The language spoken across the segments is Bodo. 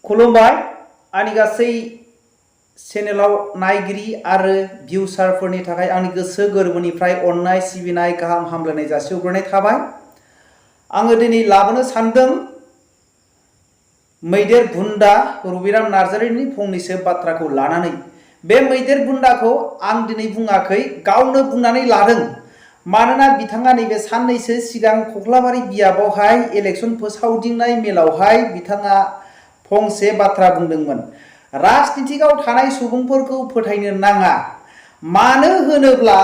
खुलुमबाय आंनि गासै चेनेलाव नायगिरि आरो भिउसारफोरनि थाखाय आंनि गोसो गोरबोनिफ्राय अननाय सिबिनाय गाहाम हामलायनाय जासिहरग्रोनाय थाबाय। आङो दिनै लाबोनो सानदों मैदेर बुन्दा रबिराम नार्जारीनि फंनैसो बाथ्राखौ लानानै। बे मैदेर बुन्दाखौ आं दिनै बुङाखै, गावनो बुंनानै लादों। मानोना बिथाङा नैबे साननैसो सिगां कख्लाबारि बियाबावहाय इलेक्शन फोसावदिंनाय मेलावहाय बिथाङा फंसे बाथ्रा बुंदोंमोन। राजनितिकआव थानाय सुबुंफोरखौ फोथायनो नाङा, मानो होनोब्ला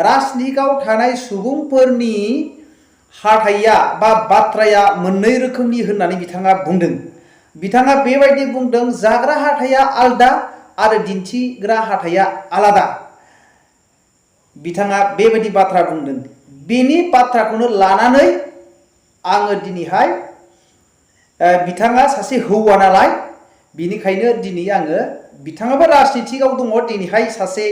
राजनितिकआव थानाय सुबुंफोरनि हाथाइया बा बाथ्राया मोननै रोखोमनि होननानै बिथाङा बुंदों। बिथाङा बेबायदि बुंदों, जाग्रा हाथाइया आलादा आरो दिन्थिग्रा हाथाइया आलादा। बिथाङा बेबायदि बाथ्रा बुंदों। बेनि बाथ्राखौनो लानानै आङो दिनैहाय बिथाङा सासे हौवा नालाय, बिनिखायनो दिनै आङो बिथाङाबो राजनितिकआव दङ। दिनैहाय सासे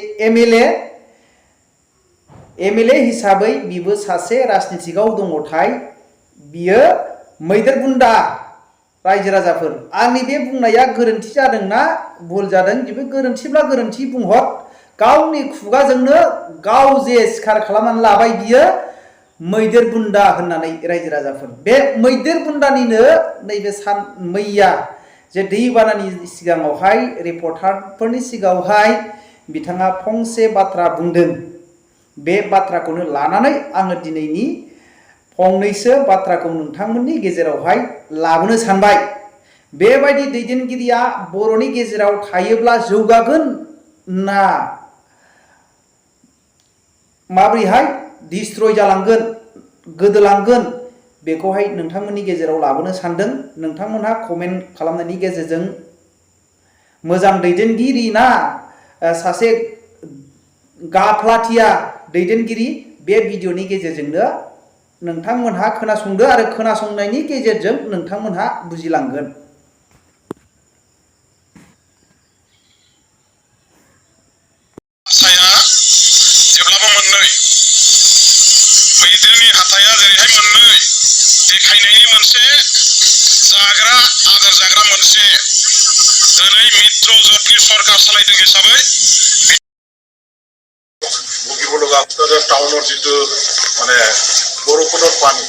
एमएलए हिसाबै बिबो सासे राजनितिकआव दङथाय बियो मैदेर बुन्दा रायजो राजाफोर। आंनि बे बुंनाया गोरोन्थि जादोंना भुल जादों, जेबो गोरोन्थिब्ला गोरोन्थि बुंहर। गावनि खुगाजोंनो गाव जे सिखार खालामनानै लाबाय बियो मैदेर बुन्दा होननानै रायजो राजाफोर। बे मैदेर बुन्दानिनो नैबे मैया जे दैबानानि सिगाङावहाय रिपर्टारफोरनि सिगाङावहाय बिथाङा फंसे बाथ्रा बुंदों। बे बाथ्राखौनो लानानै आङो दिनैनि फंनैसो बाथ्राखौ नोंथांमोननि गेजेरावहाय लाबोनो सानबाय। बेबायदि दैदेनगिरिया बर'नि गेजेराव थायोब्ला जौगागोन ना माबोरैहाय डिस्ट्रय जालांगोन, गोदोलांगोन, बेखौहाय नोंथांमोननि गेजेराव लाबोनो सानदों। नोंथांमोनहा कमेन्ट खालामनायनि गेजेरजों मोजां दैदेनगिरि ना सासे गाफ्लाथिया दैदेनगिरि, बे भिडिअनि गेजेरजोंनो नोंथांमोनहा खोनासंदो आरो खोनासंनायनि गेजेरजों नोंथांमोनहा बुजिलांगोन। जेब्लाबो मोननै मैदेरनि हाथाया जेरैहाय मोननै देखायनायनि मोनसे जाग्रा आदार जाग्रा मोनसे दिनै मित्र जथि सरकार सालायदों हिसाबै ভুগিব লগা টাউনৰ যিটো মানে বৰষুণৰ পানী,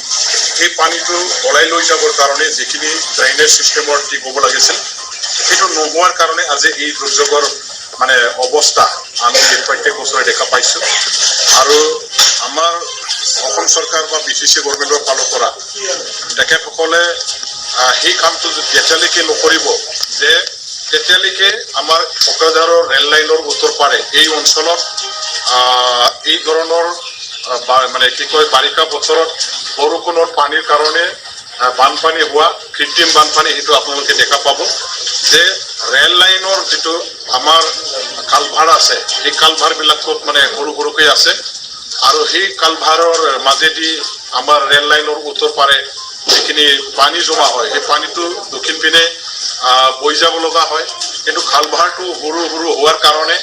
সেই পানীটো ওলাই লৈ যাবৰ কাৰণে যিখিনি ড্ৰেইনেজ চিষ্টেমৰ ঠিক হ'ব লাগিছিল সেইটো নোহোৱাৰ কাৰণে আজি এই দুৰ্যোগৰ মানে অৱস্থা আমি প্ৰত্যেক বছৰে দেখা পাইছোঁ। আৰু আমাৰ অসম চৰকাৰ বা বিটিচি গভৰ্ণমেণ্টৰ ফালৰ পৰা তেখেতসকলে সেই কামটো যেতিয়ালৈকে নকৰিব যে তেতিয়ালৈকে আমাৰ কোকৰাঝাৰৰ ৰেল লাইনৰ উত্তৰ পাৰে এই অঞ্চলত এই ধৰণৰ মানে কি কয় বাৰিষা বছৰত বৰষুণৰ পানীৰ কাৰণে বানপানী হোৱা, কৃত্ৰিম বানপানী, সেইটো আপোনালোকে দেখা পাব। যে ৰেল লাইনৰ যিটো আমাৰ কালভাৰ আছে, সেই কালভাৰবিলাকত মানে সৰু সৰুকৈ আছে আৰু সেই কালভাৰৰ মাজেদি আমাৰ ৰেল লাইনৰ উত্তৰ পাৰে যিখিনি পানী জমা হয়, সেই পানীটো দক্ষিণ পিনে বৈ যাব লগা হয়। কিন্তু কালভাৰটো সৰু সৰু হোৱাৰ কাৰণে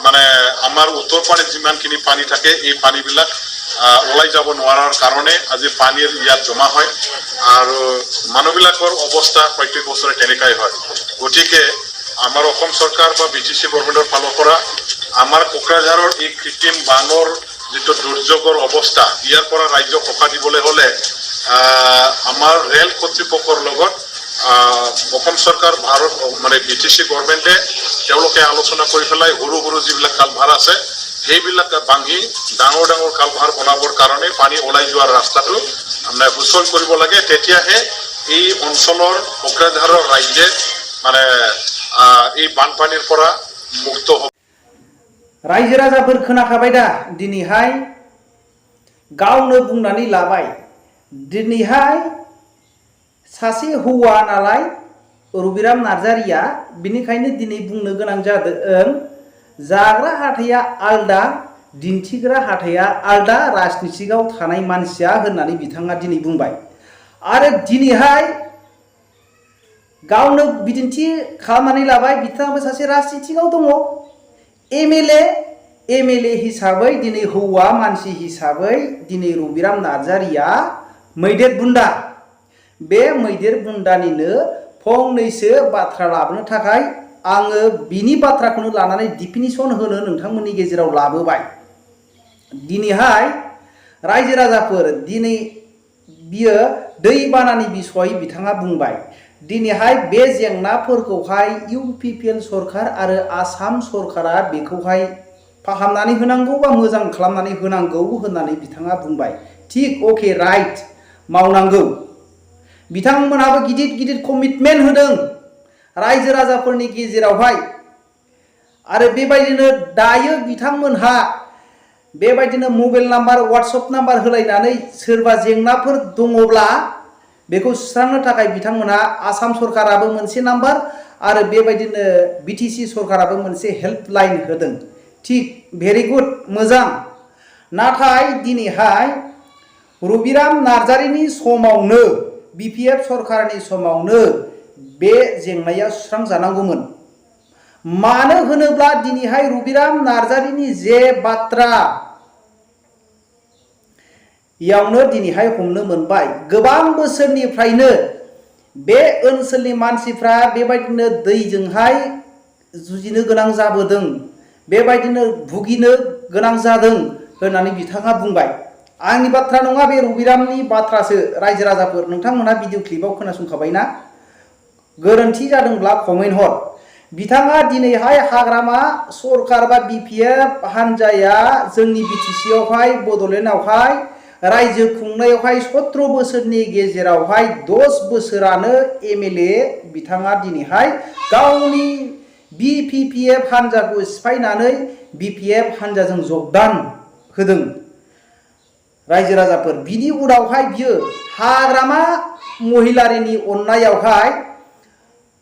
মানে আমাৰ উত্তৰ পানীত যিমানখিনি পানী থাকে এই পানীবিলাক ওলাই যাব নোৱাৰাৰ কাৰণে আজি পানীৰ ইয়াত জমা হয় আৰু মানুহবিলাকৰ অৱস্থা প্ৰত্যেক বছৰে তেনেকাই হয়। গতিকে আমাৰ অসম চৰকাৰ বা বিটিচি গভৰ্ণমেণ্টৰ ফালৰ পৰা আমাৰ কোকৰাঝাৰৰ এই কৃত্ৰিম বানৰ যিটো দুৰ্যোগৰ অৱস্থা, ইয়াৰ পৰা ৰাজ্যক সকাহ দিবলৈ হ'লে আমাৰ ৰেল কৰ্তৃপক্ষৰ লগত অসম চৰকাৰ ভাৰত মানে বিটিচি গভৰ্ণমেণ্টে তেওঁলোকে আলোচনা কৰি পেলাই সৰু সৰু যিবিলাক কালভাৰ আছে সেইবিলাক ভাঙি ডাঙৰ ডাঙৰ কালভাৰ বনাবৰ কাৰণে পানী ওলাই যোৱাৰ ৰাস্তাটো মানে সুচল কৰিব লাগে। তেতিয়াহে এই অঞ্চলৰ কোকৰাঝাৰৰ ৰাইজে মানে এই বানপানীৰ পৰা মুক্ত হ'ব। रायजो राजाफोर खोनाखाबाय दा? दिनैहाय गावनो बुंनानै लाबाय। दिनैहाय सासे हौवा नालाय रबिराम नार्जारीया, बिनिखायनो दिनै बुंनो गोनां जादों जाग्रा हाथाइया आलदा, दिन्थिग्रा हाथाइया आलदा, राजनितिकआव थानाय मानसिया होननानै बिथाङा दिनै बुंबाय। आरो दिनैहाय गावनो बिदिन्थि खालामनानै लाबाय, बिथाङाबो सासे राजनितिकआव दङ। एमएलए हिसाबै दिनै हौवा मानसि हिसाबै दिनै रबिराम नार्जारीया मैदेर बुन्दा। बे मैदेर बुन्दानिनो फंनैसो बाथ्रा लाबोनो थाखाय आङो बिनि बाथ्राखौनो लानानै डिफिनिसन होनो नोंथांमोननि गेजेराव लाबोबाय। दिनैहाय रायजो राजाफोर दिनै बियो दैबानानि बिसय बिथाङा बुंबाय। दिनैहाय बे जेंनाफोरखौहाय इउपिपिएल सरखार आरो आसाम सरखारा बेखौहाय फाहामनानै होनांगौ बा मोजां खालामनानै होनांगौ होननानै बिथाङा बुंबाय। थिग अके राइट, मावनांगौ। बिथांमोनहाबो गिदिर गिदिर कमिटमेन्ट होदों रायजो राजाफोरनि गेजेरावहाय। आरो बेबायदिनो दायो बिथांमोनहा बेबायदिनो मबाइल नाम्बार वाट्सएप नाम्बार होलायनानै सोरबा जेंनाफोर दङब्ला बेखौ सुस्रांनो थाखाय बिथांमोनहा आसाम सरकाराबो मोनसे नाम्बार आरो बेबायदिनो बिटिसि सरकाराबो मोनसे हेल्पलाइन होदों। थिग भेरि गुड, मोजां। नाथाय दिनैहाय रबिराम नार्जारिनि समावनो बिपिएफ सरकारनि समावनो बे जेंनाया सुस्रांजानांगौमोन। मानो होनोब्ला दिनैहाय रबिराम नार्जारिनि जे बाथ्रा यावनो दिनैहाय हमनो मोनबाय गोबां बोसोरनिफ्रायनो बे ओनसोलनि मानसिफ्रा बेबायदिनो दैजोंहाय जुजिनो गोनां जाबोदों, बेबायदिनो भुगिनो गोनां जादों होननानै बिथाङा बुंबाय। आंनि बाथ्रा नङा, बे रबिरामनि बाथ्रासो। रायजो राजाफोर नोंथांमोनहा भिडिअ क्लिपाव खोनासंखाबायना? गोरोन्थि जादोंब्ला कमेन्ट हर। बिथाङा दिनैहाय हाग्रामा सरकार बा बिपिएफ हान्जाया जोंनि बिटिसि आवहाय बड'लेण्डआवहाय रायजो खुंनायावहाय 17 बोसोरनि गेजेरावहाय 10 बोसोरानो एमएलए बिथाङा दिनैहाय गावनि बिपिपिएफ हान्जाखौ सिफायनानै बिपिएफ हान्जाजों जगदान होदों। रायजो राजाफोर बिनि उनावहाय बियो हाग्रामा महिलारिनि अननायावहाय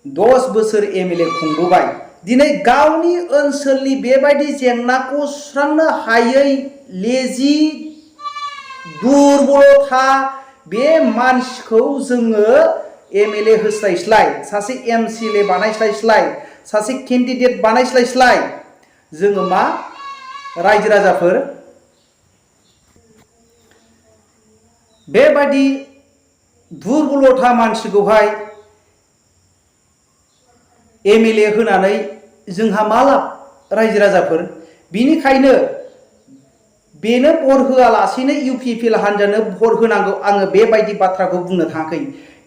10 बोसोर एमएलए खुंबोबाय। दिनै गावनि ओनसोलनि बेबायदि जेंनाखौ सुस्रांनो हायै लेजि दुरबलथा बे मानसिखौ जोङो एमएलए होस्लायस्लाय, सासे एमसिएलए बानायस्लायस्लाय, सासे केन्डिडेट बानायस्लायस्लाय जोङो मा रायजो राजाफोर बेबायदि दुरबलथा मानसिखौहाय एमएलए होनानै जोंहा मा लाब रायजो राजाफोर? बिनिखायनो बेनो भट होआलासेनो इउपिपिएल हान्जानो भट होनांगौ, आङो बेबायदि बाथ्राखौ बुंनो थाङाखै।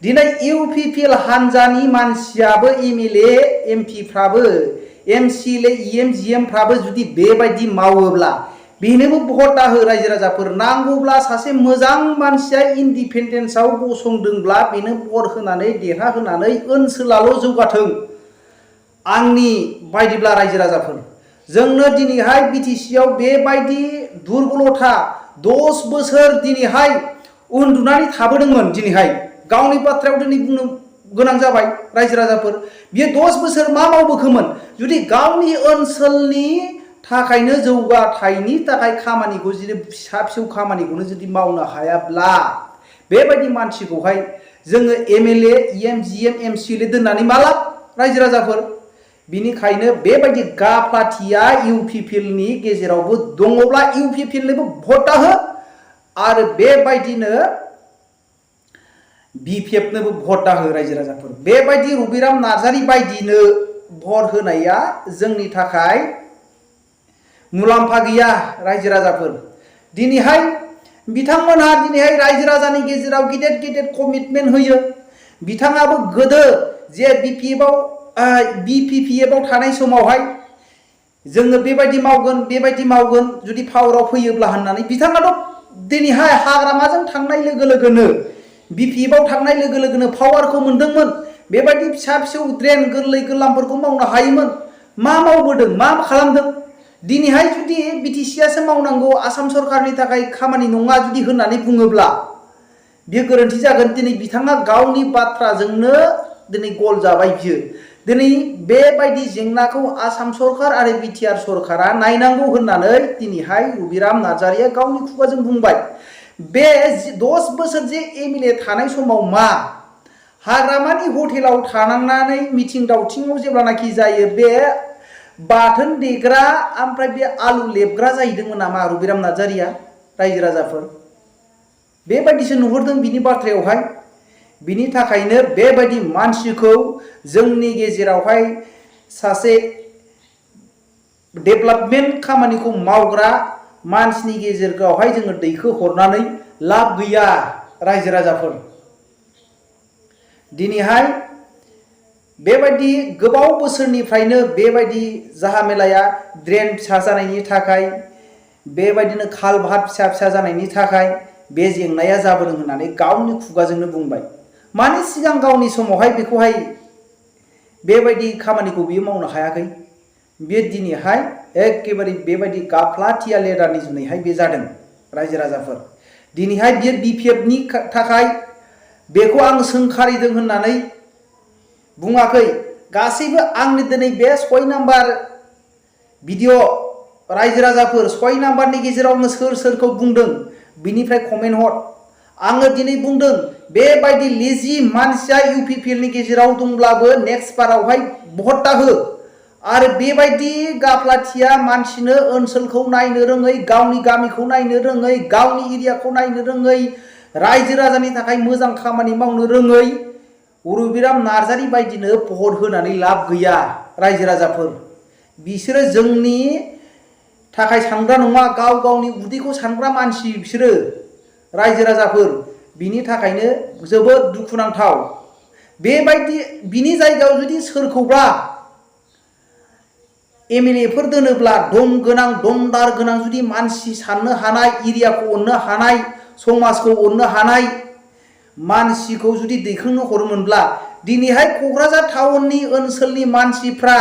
दिनै इउपिपिएल हान्जानि मानसियाबो एमएलए एमपिफ्राबो एमसिएलए इएमजिएमफ्राबो जुदि बेबायदि मावोब्ला बेनोबो भट दाहो रायजो राजाफोर। नांगौब्ला सासे मोजां मानसिया इन्डिपेन्डेन्सआव गसंदोंब्ला बेनो भट होनानै देरहाहोनानै ओनसोलाल' जौगाथों। आंनि बायदिब्ला रायजो राजाफोर जोंनो दिनैहाय बिटिसिआव बेबायदि दुरबलथा 10 बोसोर दिनैहाय उन्दुनानै थाबोदोंमोन। दिनैहाय गावनि बाथ्रायाव दिनै बुंनो गोनां जाबाय रायजो राजाफोर। बियो 10 बोसोर मा मावबोखोमोन? जुदि गावनि ओनसोलनि थाखायनो जौगाथायनि थाखाय खामानिखौ जुदि फिसा फिसौ खामानिखौनो जुदि मावनो हायाब्ला बेबायदि मानसिखौहाय जोङो एमएलए इएमजिएम एमसिएलए दोननानै मा लाब रायजो राजाफोर? बिनिखायनो बेबायदि गाफाथिया इउपिपिएलनि गेजेरावबो दङब्ला इउपिपिएलनोबो भट दाहो आरो बेबायदिनो बिपिएफनोबो भट दाहो रायजो राजाफोर। बेबायदि रबिराम नार्जारी बायदिनो भट होनाया जोंनि थाखाय मुलाम्फा गैया रायजो राजाफोर। दिनैहाय बिथांमोनहा दिनैहाय रायजो राजानि गेजेराव गिदिर गिदिर कमिटमेन्ट होयो। बिथाङाबो गोदो जे बिपिपिएफआव थानाय समावहाय जोङो बेबायदि मावगोन जुदि पावाराव फैयोब्ला होननानै बिथाङाथ' दिनैहाय हाग्रामाजों थांनाय लोगो लोगोनो बिपिएफआव थांनाय लोगो लोगोनो पावारखौ मोनदोंमोन। बेबायदि फिसा फिसौ ड्रेन गोरलै गोरलामफोरखौ मावनो हायोमोन। मा मावबोदों? मा खालामदों? दिनैहाय जुदि बिटिसिआसो मावनांगौ, आसाम सरकारनि थाखाय खामानि नङा जुदि होननानै बुङोब्ला बियो गोरोन्थि जागोन। दिनै बिथाङा गावनि बाथ्राजोंनो दिनै गल जाबाय बियो। दिनै बेबायदि जेंनाखौ आसाम सरकार आरो बिटिआर सरकारा नायनांगौ होननानै दिनैहाय रबिराम नार्जारीया गावनि खुगाजों बुंबाय। बे 10 बोसोर जे एमएलए थानाय समाव मा हाग्रामानि हटेलाव थानांनानै मिथिं दावथिङाव जेब्लानाखि जायो बे बाथोन देग्रा ओमफ्राय बे आलु लेबग्रा जाहैदोंमोन नामा रबिराम नार्जारीया रायजो राजाफोर? बेबायदिसो नुहुरदों बिनि बाथ्रायावहाय। बिनि थाखायनो बेबायदि मानसिखौ जोंनि गेजेरावहाय सासे डेभेलपमेन्ट खामानिखौ मावग्रा मानसिनि गेजेरावहाय जोङो दैखो हरनानै लाब गैया रायजो राजाफोर। दिनैहाय बेबायदि गोबाव बोसोरनिफ्रायनो बेबायदि जाहामेलाया ड्रेन फिसा जानायनि थाखाय बेबायदिनो खालभार्ट फिसा फिसा जानायनि थाखाय बे जेंनाया जाबोदों होननानै गावनि खुगाजोंनो बुंबाय। माने सिगां गावनि समावहाय बेखौहाय बेबायदि खामानिखौ बियो मावनो हायाखै। बे दिनैहाय एखेबारे बेबायदि गाफ्लाथिया लेदारनि जुनैहाय बे जादों रायजो राजाफोर। दिनैहाय बियो बिपिएफनि थाखाय बेखौ आं सोंखारिदों होननानै बुङाखै। गासैबो आंनि दिनै बे 6 नाम्बार भिडिअ रायजो राजाफोर 6 नाम्बारनि गेजेराव आङो सोर सोरखौ बुंदों बिनिफ्राय कमेन्ट हर। आङो दिनै बुंदों बेबायदि लेजि मानसिया इउपिपिएलनि गेजेराव दंब्लाबो नेक्स्ट बारावहाय भट दाहो। आरो बेबायदि गाफ्लाथिया मानसिनो ओनसोलखौ नायनो रोङै, गावनि गामिखौ नायनो रोङै, गावनि एरियाखौ नायनो रोङै, रायजो राजानि थाखाय मोजां खामानि मावनो रोङै रबिराम नार्जारी बायदिनो भट होनानै लाब गैया रायजो राजाफोर। बिसोरो जोंनि थाखाय सानग्रा नङा, गाव गावनि उदैखौ सानग्रा मानसि बिसोरो रायजो राजाफोर। बिनि थाखायनो जोबोद दुखुनांथाव। बेबायदि बिनि जायगायाव जुदि सोरखौबा एमएलएफोर दोनोब्ला दम गोनां दमदार गोनां जुदि मानसि साननो हानाय, एरियाखौ अननो हानाय, समाजखौ अननो हानाय मानसिखौ जुदि दैखांनो हरोमोनब्ला दिनैहाय क'क्राझार टाउननि ओनसोलनि मानसिफ्रा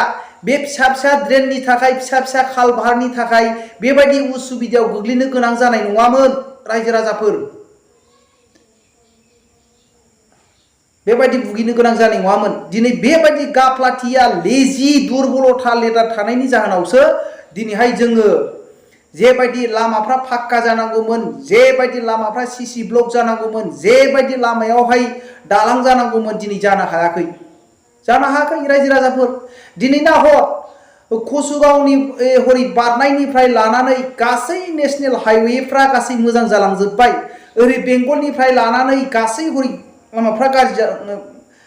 बे फिसा फिसा ड्रेननि थाखाय, फिसा फिसा खालभार्टनि थाखाय बेबायदि उसुबिदायाव गोग्लैनो गोनां जानाय नङामोन रायजो राजाफोर। बेबायदि भुगिनो गोनां जानाय नङामोन। दिनै बेबायदि गाफ्लाथिया लेजि दुरबलथा लेदार थानायनि जाहोनावसो दिनैहाय जोङो जेबायदि लामाफ्रा फाक्का जानांगौमोन, जेबायदि लामाफ्रा सिसि ब्लक जानांगौमोन, जेबायदि लामायावहाय दालां जानांगौमोन दिनै जानो हायाखै। जानो हायाखै रायजो राजाफोर। दिनै नाहर कसुगावनि हरै बारनायनिफ्राय लानानै गासै नेशनेल हाइवेफ्रा गासै मोजां जालांजोब्बाय। ओरै बेंगलनिफ्राय लानानै गासै हरै लामाफ्रा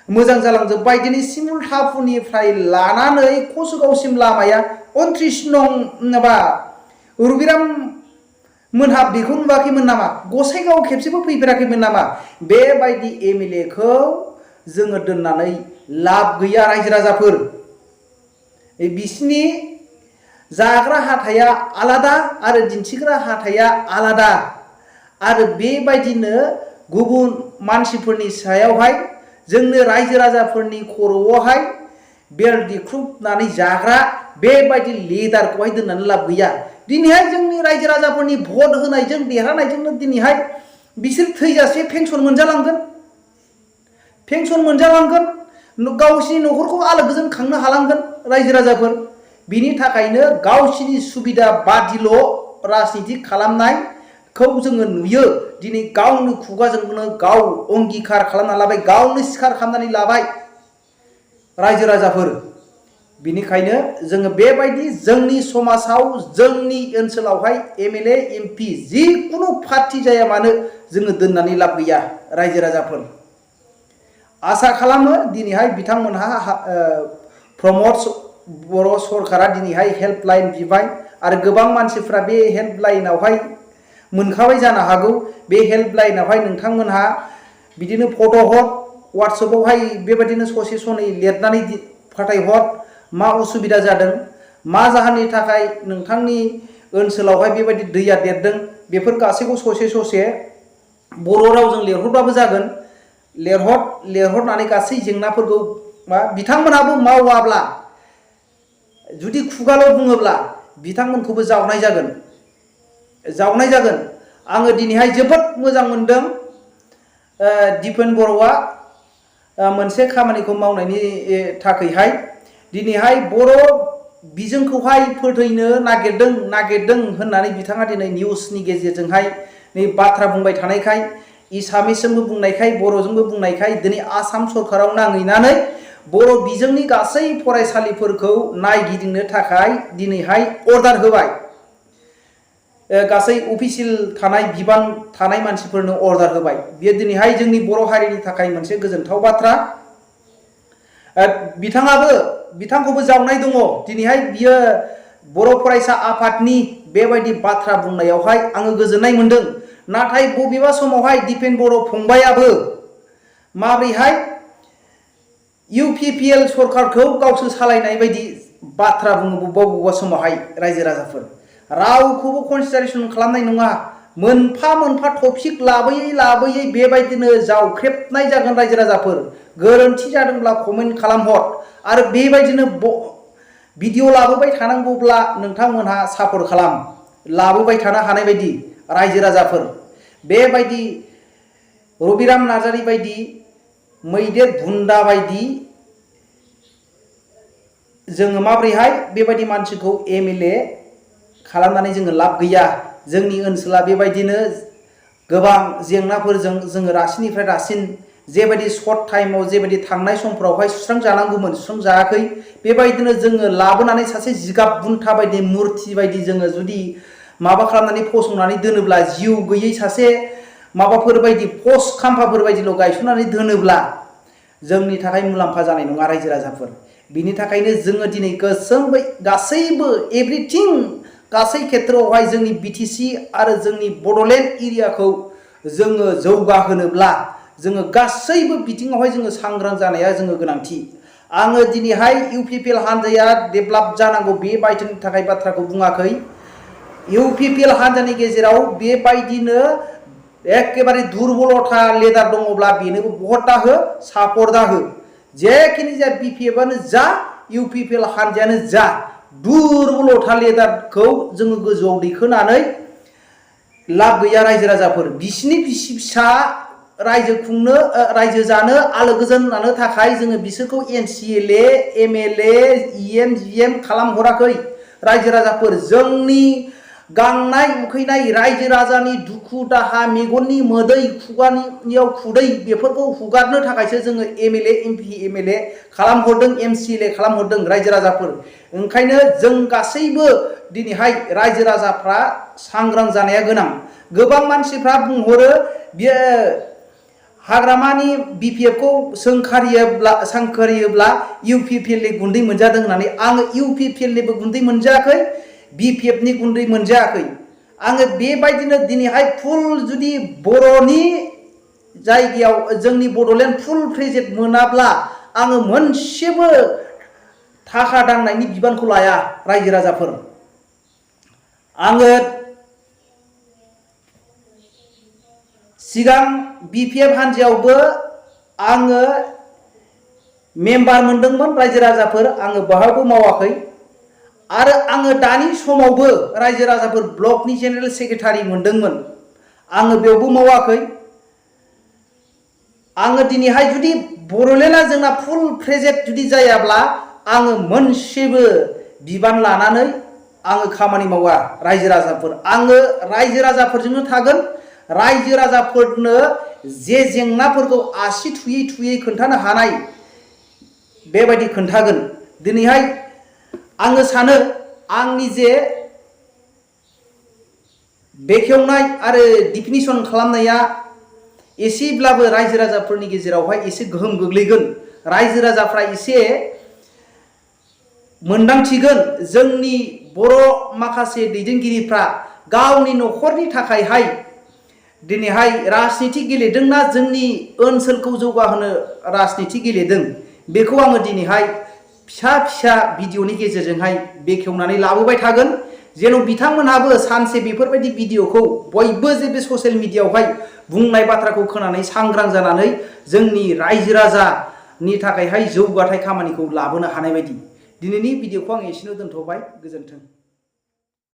मोजां जालांजोब्बाय। दिनै सिमुलटापुरनिफ्राय लानानै कसुगावसिम लामाया 29 नं माबा रबिराम मोनहा बेखौ नुवाखैमोन नामा? गसाइगाव खेबसेबो फैफेराखैमोन नामा? बेबायदि एमएलएखौ जोङो दोननानै लाब गैया रायजो राजाफोर। बिसिनि जाग्रा हाथाया आलादा आरो दिन्थिग्रा हाथाया आलादा। आरो बेबायदिनो गुबुन मानसिफोरनि सायावहाय जोंनो रायजो राजाफोरनि खर'आवहाय बेल दिख्रुबनानै जाग्रा बेबायदि लिडारखौहाय दोननानै लाब गैया। दिनैहाय जोंनि रायजो राजाफोरनि भट होनायजों देरहानायजोंनो दिनैहाय बिसोर थैजासे पेन्सन मोनजालांगोन, पेन्सन मोनजालांगोन, गावसिनि न'खरखौ आलो गोजोन खांनो हालांगोन रायजो राजाफोर। बिनि थाखायनो गावसिनि सुबिदा बादिल' राजनिति खालामनायखौ जोङो नुयो। दिनै गावनो खुगाजोंनो गाव अंगिकार खालामना लाबाय, गावनो सिखार खालामनानै लाबाय रायजो राजाफोर। बिनिखायनो जोङो बेबायदि जोंनि समाजाव, जोंनि ओनसोलावहाय एमएलए एमपि जिखुनु पार्टी जाया मानो जोङो दोननानै लाब गैया रायजो राजाफोर। आसा खालामो दिनैहाय बिथांमोनहा प्रमद बर' सरकारा दिनैहाय हेल्पलाइन बिबाय आरो गोबां मानसिफ्रा बे हेल्पलाइनावहाय मोनखाबाय जानो हागौ। बे हेल्पलाइनावहाय नोंथांमोनहा बिदिनो फट' हर, वाट्सएपआवहाय बेबायदिनो ससे सनै लिरनानै फाथायहर मा उसुबिदा जादों, मा जाहोननि थाखाय नोंथांनि ओनसोलावहाय बेबायदि दैया देरदों, बेफोर गासैखौ ससे ससे बर' रावजों लिरहरबाबो जागोन। लिरहरनानै गासै जेंनाफोरखौ बिथांमोनाबो मावाब्ला जुदि खुगाल' बुङोब्ला बिथांमोनखौबो जावनाय जागोन। आङो दिनैहाय जोबोद मोजां मोनदों दिपेन बर'आ मोनसे खामानिखौ मावनायनि थाखायहाय। दिनैहाय बर' बिजोंखौहाय फोथैनो नागिरदों होननानै बिथाङा दिनै निउसनि गेजेरजोंहाय नै बाथ्रा बुंबाय थानायखाय, एसामिसजोंबो बुंनायखाय, बर'जोंबो बुंनायखाय दिनै आसाम सरकाराव नांहैनानै बर' बिजोंनि गासै फरायसालिफोरखौ नायगिदिंनो थाखाय दिनैहाय अर्डार होबाय। गासै अफिसियेल थानाय बिबान थानाय मानसिफोरनो अर्डार होबाय। बियो दिनैहाय जोंनि बर' हारिनि थाखाय मोनसे गोजोनथाव बाथ्रा। बिथांखौबो जावनाय दङ। दिनैहाय बियो बर' फरायसा आफादनि बेबायदि बाथ्रा बुंनायावहाय आङो गोजोननाय मोनदों। नाथाय बबेबा समावहाय दिपेन बर' फंबायाबो माबोरैहाय UPPL सरकारखौ गावसोर सालायनाय बायदि बाथ्रा बुङो बबेबा समावहाय रायजो राजाफोर। रावखौबो कनसिडारेसन खालामनाय नङा। मोनफा मोनफा टपिक लाबोयै बेबायदिनो जावख्रेबनाय जागोन रायजो राजाफोर। गोरोन्थि जादोंब्ला कमेन्ट खालामहर आरो बेबायदिनो भिडिअ लाबोबाय थानांगौब्ला नोंथांमोनहा सापर्ट खालाम। लाबोबाय थानो हानाय बायदि रायजो राजाफोर बेबायदि रबिराम नार्जारी बायदि मैदेर बुन्दा बायदि जोङो माबोरैहाय बेबायदि मानसिखौ MLA खालामनानै जोङो लाब गैया। जोंनि ओनसोला बेबायदिनो गोबां जेंनाफोरजों जोङो रासिननिफ्राय रासिन जेबायदि सर्ट टाइमाव जेबायदि थांनाय समफोरावहाय सुस्रांजानांगौमोन सुस्रांजायाखै। बेबायदिनो जोङो लाबोनानै सासे जिगाब बुन्था बायदि मुर्ति बायदि जोङो जुदि माबा खालामनानै फसंनानै दोनोब्ला जिउ गैयै सासे माबाफोर बायदि पस्ट खाम्फाफोर बायदिल' गायसननानै दोनोब्ला जोंनि थाखाय मुलाम्फा जानाय नङा रायजो राजाफोर। बिनि थाखायनो जोङो दिनै गासैबो एभ्रिथिं गासै खेथ्रआवहाय जोंनि BTC आरो जोंनि बड'लेण्ड एरियाखौ जोङो जौगाहोनोब्ला जोङो गासैबो बिथिङावहाय जोङो सांग्रां जानाया जोङो गोनांथि। आङो दिनैहाय UPPL हान्जाया डेभेलप जानांगौ बेबायदिनि थाखाय बाथ्राखौ बुङाखै। UPPL हान्जानि गेजेराव बेबायदिनो एखेबारे दुरबलथा लिडार दङब्ला बेनोबो भट दाहो सापर्ट दाहो। जेखिनि जाया BPF-आनो जा UPPL हान्जायानो जा दुरबलथा लिडारखौ जोङो गोजौआव दैखोनानै लाब गैया रायजो राजाफोर। बिसिनि बिसि फिसा रायजो जानो आलो गोजोन लानो थाखाय जोङो बिसोरखौ NCLA MLA EM GM खालामहराखै रायजो राजाफोर। जोंनि गांनाय उखैनाय रायजो राजानि दुखु दाहा मेगननि मोदै खुगानियाव खुदै बेफोरखौ हुगारनो थाखायसो जोङो MLA MP MLA खालामहरदों MCLA खालामहरदों रायजो राजाफोर। ओंखायनो जों गासैबो दिनैहाय रायजो राजाफ्रा सांग्रां जानाया गोनां। गोबां मानसिफ्रा बुंहरो बियो हाग्रामानि BPF-खौ सोंखारियोब्ला UPPL-नि गुन्दै मोनजादों होननानै। आङो UPPL-निबो गुन्दै मोनजायाखै BPF-नि गुन्दै मोनजायाखै। आङो बेबायदिनो दिनैहाय फुल जुदि बर'नि जायगायाव जोंनि बड'लेण्ड फुल प्रेजेन्ट मोनाब्ला आङो मोनसेबो थाखा दांनायनि बिबानखौ लाया रायजो राजाफोर। आङो सिगां BPF हान्जायावबो आङो मेम्बार मोनदोंमोन रायजो राजाफोर। आङो बाहायबो मावाखै आरो आङो दानि समावबो रायजो राजाफोर ब्लकनि जेनेरेल सेक्रेटारि मोनदोंमोन। आङो बेयावबो मावाखै। आङो दिनैहाय जुदि बड'लेण्डआ जोंना फुल प्रेजेन्ट जुदि जायाब्ला आङो मोनसेबो बिबान लानानै आङो खामानि मावा रायजो राजाफोर। आङो रायजो राजाफोरजोंनो थागोन। रायजो राजाफोरनो जे जेंनाफोरखौ आसि थुयै खोन्थानो हानाय बेबायदि खोन्थागोन। दिनैहाय आङो सानो आंनि जे बेखेवनाय आरो डिफिनिसन खालामनाया एसेब्लाबो रायजो राजाफोरनि गेजेरावहाय एसे गोहोम गोग्लैगोन। रायजो राजाफ्रा एसे मोनदांथिगोन जोंनि बर' माखासे दैदेनगिरिफ्रा गावनि न'खरनि थाखायहाय दिनैहाय राजनिति गेलेदोंना जोंनि ओनसोलखौ जौगाहोनो राजनिति गेलेदों। बेखौ आङो दिनैहाय फिसा भिडिअनि गेजेरजोंहाय बेखेवनानै लाबोबाय थागोन। जेन' बिथांमोनहाबो सानसे बेफोरबायदि भिडिअखौ बयबो जे बे ससियेल मिडियाआवहाय बुंनाय बाथ्राखौ खोनानै सांग्रां जानानै जोंनि रायजो राजानि थाखायहाय जौगाथाय खामानिखौ लाबोनो हानाय बायदि। दिनैनि भिडिअखौ आं एसेनो दोनथ'बाय। गोजोन्थों।